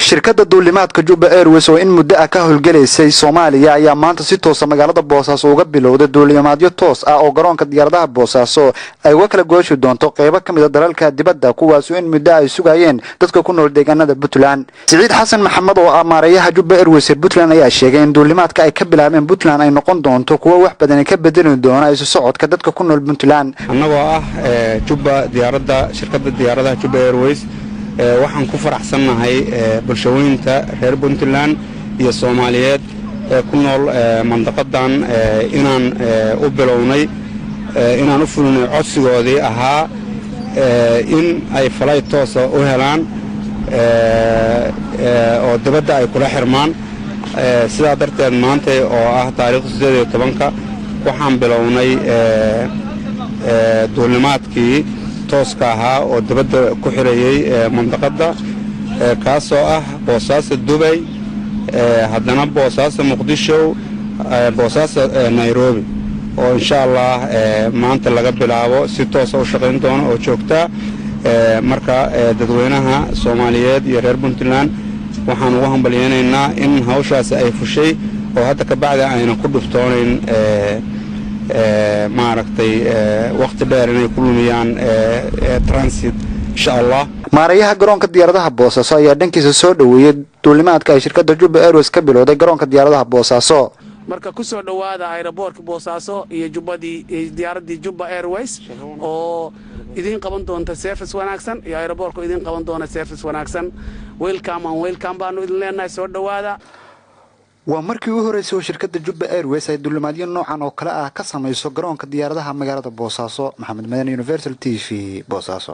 Shirkadda duulimaadka Jubba Airways oo in muddo ah ka howlgelaysay Soomaaliya ayaa maanta si toosa magaalada Boosaaso uga bilowday duulimaadyo toos ah oo garoonka diyaaradaha Boosaaso ay uga kala gooshi doonto qeybo ka mid a dalalka dibadda, kuwaasoo in muddo ay sugayeen dadka ku nool deegaanada Puntland. Siciid Xasan Maxamed oo ah maareeyaha Jubba Airways ee Puntland ayaa sheegay in duulimaadka ay ka bilaabeen Puntland ay noqon doonto kuwo wax badan ka bedeli doona isu socodka dadka ku nool Puntland. Annagoo ah Jubba diyaaradda, shirkadda diyaaradaha Jubba Airways, waxaan ku faraxsannahay bulshooyinka reer Puntland iyo Soomaaliyeed ee ku nool mandaqadan inaan u bilownay, inaan u fulinay codsigoodii ahaa in ay flight toosa u helaan oo dibadda ay kula xirmaan. Sidaa darteed, maantay oo ah taariikhda 18-ka, waxaan bilownay duulimaadkii tooska ahaa oo dibadda ku xirayey mandaqadda, kaasoo ah Boosaaso Dubay, haddana Boosaaso Muqdisho, Boosaaso Nairobi, oo insha Allah maanta laga bilaabo si toosa u shaqayn doono oo joogtaa. Marka dadweynaha Soomaaliyeed iyo reer Puntland waxaan ugu hambalyeynaynaa in hawshaasi ay fushay oo hadda ka bacdi ayna ku dhibtoonayn, maaragtay, wakhti dheer inay ku lumiyaan transit, insha Allah. Maareeyaha garoonka diyaaradaha Boosaaso ayaa dhankiisa soo dhoweeyey duulimaadka ay shirkadda Jubba Airways ka bilowday garoonka diyaaradaha Boosaaso. Marka ku soo dhowaada airportka Boosaaso iyo Jubbadii, diyaaraddii Jubba Airways oo idiin qaban doonta service wanaagsan iyo airportka idiin qaban doona service wanaagsan. Welcome and welcome baanu idin leenahay, soo dhowaada. Waa markii u horreysay oo shirkadda Jubba Airways ay duulimaadyo noocan oo kale ah ka samayso garoonka diyaaradaha magaalada Boosaaso. Maxamed Madani, Universal TV, Boosaaso.